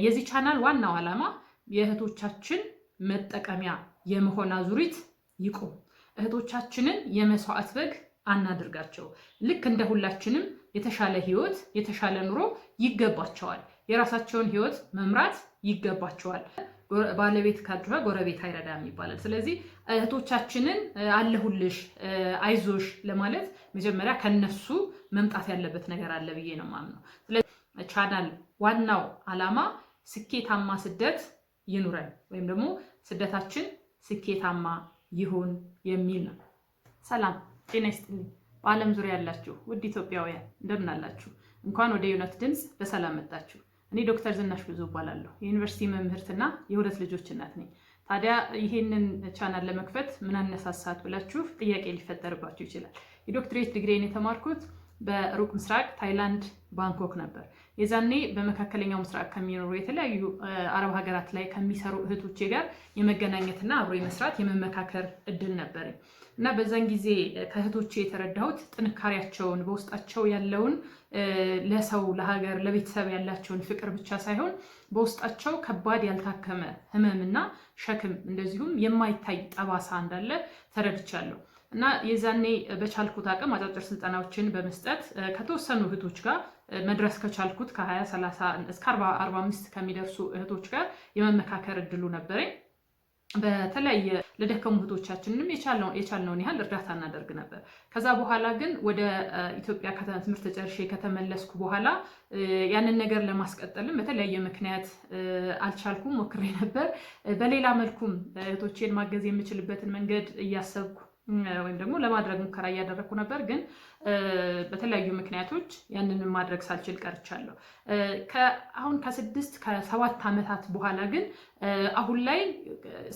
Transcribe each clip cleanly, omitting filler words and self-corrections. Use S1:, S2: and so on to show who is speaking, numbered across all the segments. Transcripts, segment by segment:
S1: የዚህ ቻናል ዋናው ዓላማ የእህቶቻችን መጠቀሚያ የመሆን አዙሪት ይቁም። እህቶቻችንን የመስዋዕት በግ አናድርጋቸው። ልክ እንደ ሁላችንም የተሻለ ህይወት፣ የተሻለ ኑሮ ይገባቸዋል። የራሳቸውን ህይወት መምራት ይገባቸዋል። ባለቤት ካልጮኸ ጎረቤት አይረዳም ይባላል። ስለዚህ እህቶቻችንን አለሁልሽ፣ አይዞሽ ለማለት መጀመሪያ ከነሱ መምጣት ያለበት ነገር አለ ብዬ ነው የማምነው። ስለዚህ ቻናል ዋናው ዓላማ ስኬታማ ስደት ይኑረን ወይም ደግሞ ስደታችን ስኬታማ ይሁን የሚል ነው። ሰላም ጤና ይስጥልኝ። በዓለም ዙሪያ ያላችሁ ውድ ኢትዮጵያውያን እንደምን አላችሁ? እንኳን ወደ የእውነት ድምፅ በሰላም መጣችሁ። እኔ ዶክተር ዝናሽ ብዙ እባላለሁ። የዩኒቨርሲቲ መምህርትና የሁለት ልጆች እናት ነኝ። ታዲያ ይህንን ቻናል ለመክፈት ምን አነሳሳት ብላችሁ ጥያቄ ሊፈጠርባችሁ ይችላል። የዶክትሬት ዲግሪን የተማርኩት በሩቅ ምስራቅ ታይላንድ ባንኮክ ነበር። የዛኔ በመካከለኛው ምስራቅ ከሚኖሩ የተለያዩ አረብ ሀገራት ላይ ከሚሰሩ እህቶቼ ጋር የመገናኘትና አብሮ የመስራት የመመካከር እድል ነበረኝ እና በዛን ጊዜ ከእህቶቼ የተረዳሁት ጥንካሬያቸውን፣ በውስጣቸው ያለውን ለሰው፣ ለሀገር፣ ለቤተሰብ ያላቸውን ፍቅር ብቻ ሳይሆን በውስጣቸው ከባድ ያልታከመ ህመምና ሸክም እንደዚሁም የማይታይ ጠባሳ እንዳለ ተረድቻለሁ። እና የዛኔ በቻልኩት አቅም አጫጭር ስልጠናዎችን በመስጠት ከተወሰኑ እህቶች ጋር መድረስ ከቻልኩት ከ20፣ 30 እስከ 40፣ 45 ከሚደርሱ እህቶች ጋር የመመካከር እድሉ ነበረኝ። በተለያየ ለደከሙ እህቶቻችንንም የቻልነውን ያህል እርዳታ እናደርግ ነበር። ከዛ በኋላ ግን ወደ ኢትዮጵያ ትምህርት ጨርሼ ከተመለስኩ በኋላ ያንን ነገር ለማስቀጠልም በተለያየ ምክንያት አልቻልኩም። ሞክሬ ነበር። በሌላ መልኩም እህቶቼን ማገዝ የምችልበትን መንገድ እያሰብኩ ወይም ደግሞ ለማድረግ ሙከራ እያደረግኩ ነበር። ግን በተለያዩ ምክንያቶች ያንን ማድረግ ሳልችል ቀርቻለሁ። አሁን ከ6 ከ7 ዓመታት በኋላ ግን አሁን ላይ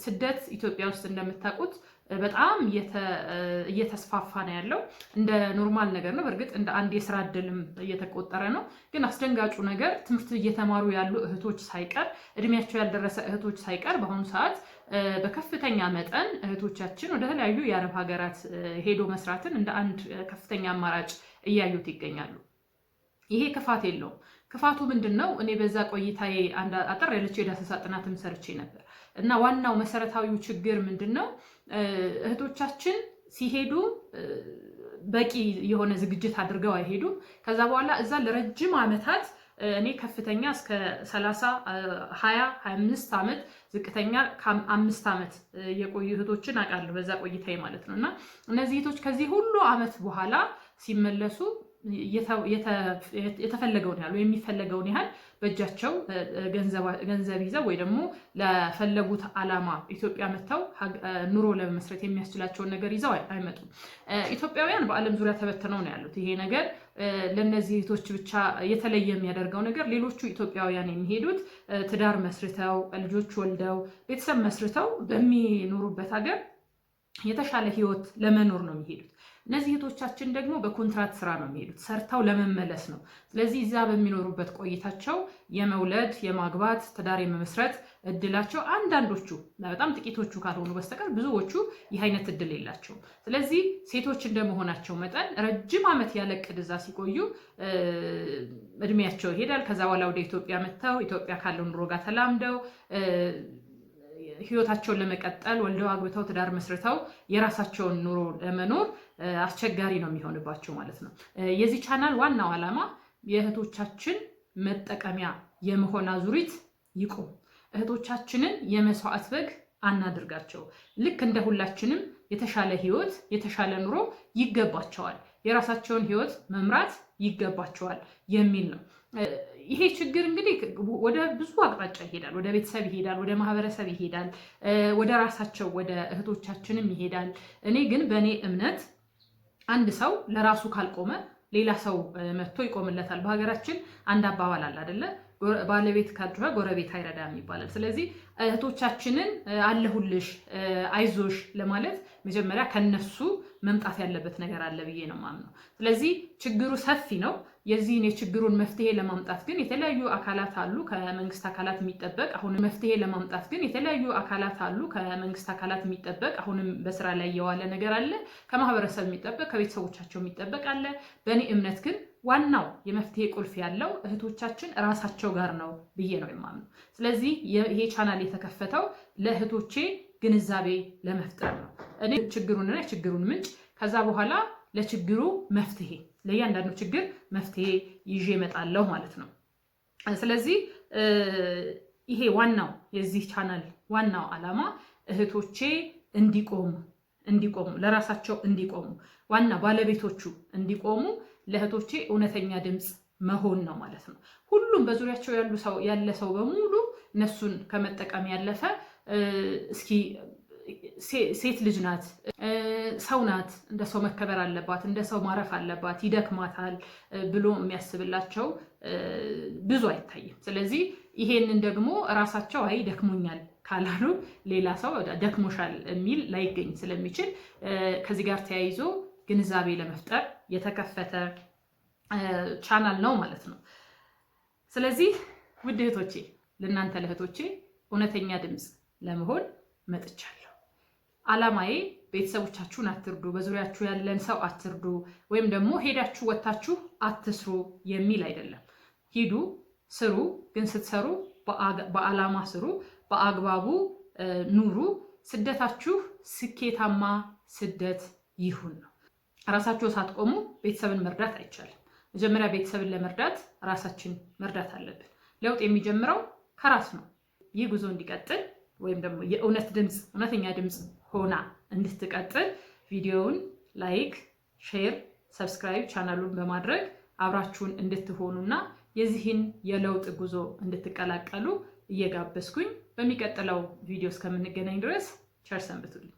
S1: ስደት ኢትዮጵያ ውስጥ እንደምታውቁት በጣም እየተስፋፋ ነው ያለው። እንደ normal ነገር ነው። በእርግጥ እንደ አንድ የስራ እድልም እየተቆጠረ ነው። ግን አስደንጋጩ ነገር ትምህርት እየተማሩ ያሉ እህቶች ሳይቀር፣ እድሜያቸው ያልደረሰ እህቶች ሳይቀር በአሁኑ ሰዓት በከፍተኛ መጠን እህቶቻችን ወደ ተለያዩ የአረብ ሀገራት ሄዶ መስራትን እንደ አንድ ከፍተኛ አማራጭ እያዩት ይገኛሉ። ይሄ ክፋት የለውም። ክፋቱ ምንድን ነው? እኔ በዛ ቆይታዬ አንድ አጠር ያለችው የዳሰሳ ጥናትም ሰርቼ ነበር እና ዋናው መሰረታዊው ችግር ምንድን ነው? እህቶቻችን ሲሄዱ በቂ የሆነ ዝግጅት አድርገው አይሄዱም። ከዛ በኋላ እዛ ለረጅም ዓመታት፣ እኔ ከፍተኛ እስከ 30፣ 20፣ 25 ዓመት፣ ዝቅተኛ 5 ዓመት የቆዩ እህቶችን አውቃለሁ በዛ ቆይታዬ ማለት ነው። እና እነዚህ እህቶች ከዚህ ሁሉ ዓመት በኋላ ሲመለሱ የተፈለገውን ያህል የሚፈለገውን ያህል በእጃቸው ገንዘብ ይዘው ወይ ደግሞ ለፈለጉት ዓላማ ኢትዮጵያ መጥተው ኑሮ ለመመስረት የሚያስችላቸውን ነገር ይዘው አይመጡም። ኢትዮጵያውያን በዓለም ዙሪያ ተበትነው ነው ያሉት። ይሄ ነገር ለእነዚህ እህቶች ብቻ የተለየ የሚያደርገው ነገር ሌሎቹ ኢትዮጵያውያን የሚሄዱት ትዳር መስርተው፣ ልጆች ወልደው፣ ቤተሰብ መስርተው በሚኖሩበት ሀገር የተሻለ ህይወት ለመኖር ነው የሚሄዱት። እነዚህ እህቶቻችን ደግሞ በኮንትራት ስራ ነው የሚሄዱት፣ ሰርተው ለመመለስ ነው። ስለዚህ እዛ በሚኖሩበት ቆይታቸው የመውለድ፣ የማግባት፣ ትዳር የመመስረት እድላቸው አንዳንዶቹ፣ በጣም ጥቂቶቹ ካልሆኑ በስተቀር ብዙዎቹ ይህ አይነት እድል የላቸውም። ስለዚህ ሴቶች እንደመሆናቸው መጠን ረጅም ዓመት ያለ እቅድ እዛ ሲቆዩ እድሜያቸው ይሄዳል። ከዛ በኋላ ወደ ኢትዮጵያ መጥተው ኢትዮጵያ ካለው ኑሮ ጋር ተላምደው ህይወታቸውን ለመቀጠል፣ ወልደው፣ አግብተው፣ ትዳር መስርተው የራሳቸውን ኑሮ ለመኖር አስቸጋሪ ነው የሚሆንባቸው ማለት ነው። የዚህ ቻናል ዋናው ዓላማ የእህቶቻችን መጠቀሚያ የመሆን አዙሪት ይቁም። እህቶቻችንን የመስዋዕት በግ አናድርጋቸው። ልክ እንደ ሁላችንም የተሻለ ህይወት፣ የተሻለ ኑሮ ይገባቸዋል። የራሳቸውን ህይወት መምራት ይገባቸዋል የሚል ነው። ይሄ ችግር እንግዲህ ወደ ብዙ አቅጣጫ ይሄዳል። ወደ ቤተሰብ ይሄዳል፣ ወደ ማህበረሰብ ይሄዳል፣ ወደ ራሳቸው ወደ እህቶቻችንም ይሄዳል። እኔ ግን በእኔ እምነት አንድ ሰው ለራሱ ካልቆመ ሌላ ሰው መጥቶ ይቆምለታል። በሀገራችን አንድ አባባል አለ አይደለ? ባለቤት ካልጮኸ ጎረቤት አይረዳም ይባላል። ስለዚህ እህቶቻችንን አለሁልሽ፣ አይዞሽ ለማለት መጀመሪያ ከነሱ መምጣት ያለበት ነገር አለ ብዬ ነው የማምነው። ስለዚህ ችግሩ ሰፊ ነው። የዚህን የችግሩን መፍትሄ ለማምጣት ግን የተለያዩ አካላት አሉ፣ ከመንግስት አካላት የሚጠበቅ፣ አሁንም መፍትሄ ለማምጣት ግን የተለያዩ አካላት አሉ፣ ከመንግስት አካላት የሚጠበቅ አሁንም በስራ ላይ የዋለ ነገር አለ፣ ከማህበረሰብ የሚጠበቅ፣ ከቤተሰቦቻቸው የሚጠበቅ አለ። በእኔ እምነት ግን ዋናው የመፍትሄ ቁልፍ ያለው እህቶቻችን እራሳቸው ጋር ነው ብዬ ነው የማምነው። ስለዚህ ይሄ ቻናል የተከፈተው ለእህቶቼ ግንዛቤ ለመፍጠር ነው። እኔ ችግሩንና የችግሩን ምንጭ፣ ከዛ በኋላ ለችግሩ መፍትሄ፣ ለእያንዳንዱ ችግር መፍትሄ ይዤ እመጣለሁ ማለት ነው። ስለዚህ ይሄ ዋናው የዚህ ቻናል ዋናው ዓላማ እህቶቼ እንዲቆሙ፣ ለራሳቸው እንዲቆሙ፣ ዋና ባለቤቶቹ እንዲቆሙ፣ ለእህቶቼ እውነተኛ ድምፅ መሆን ነው ማለት ነው። ሁሉም በዙሪያቸው ያለ ሰው በሙሉ እነሱን ከመጠቀም ያለፈ እስኪ ሴት ልጅ ናት፣ ሰው ናት፣ እንደ ሰው መከበር አለባት፣ እንደ ሰው ማረፍ አለባት፣ ይደክማታል ብሎ የሚያስብላቸው ብዙ አይታይም። ስለዚህ ይሄንን ደግሞ እራሳቸው አይ ደክሞኛል ካላሉ ሌላ ሰው ደክሞሻል የሚል ላይገኝ ስለሚችል ከዚህ ጋር ተያይዞ ግንዛቤ ለመፍጠር የተከፈተ ቻናል ነው ማለት ነው። ስለዚህ ውድ እህቶቼ፣ ለእናንተ ለእህቶቼ እውነተኛ ድምፅ ለመሆን መጥቻለሁ። ዓላማዬ ቤተሰቦቻችሁን አትርዱ፣ በዙሪያችሁ ያለን ሰው አትርዱ፣ ወይም ደግሞ ሄዳችሁ ወጥታችሁ አትስሩ የሚል አይደለም። ሂዱ፣ ስሩ፣ ግን ስትሰሩ በዓላማ ስሩ፣ በአግባቡ ኑሩ። ስደታችሁ ስኬታማ ስደት ይሁን ነው። ራሳችሁ ሳትቆሙ ቤተሰብን መርዳት አይቻልም። መጀመሪያ ቤተሰብን ለመርዳት ራሳችን መርዳት አለብን። ለውጥ የሚጀምረው ከራስ ነው። ይህ ጉዞ እንዲቀጥል ወይም ደግሞ የእውነት ድምፅ፣ እውነተኛ ድምፅ ሆና እንድትቀጥል ቪዲዮውን like፣ share፣ subscribe ቻናሉን በማድረግ አብራችሁን እንድትሆኑና የዚህን የለውጥ ጉዞ እንድትቀላቀሉ እየጋበዝኩኝ በሚቀጥለው ቪዲዮ እስከምንገናኝ ድረስ ቸር ሰንብቱልኝ።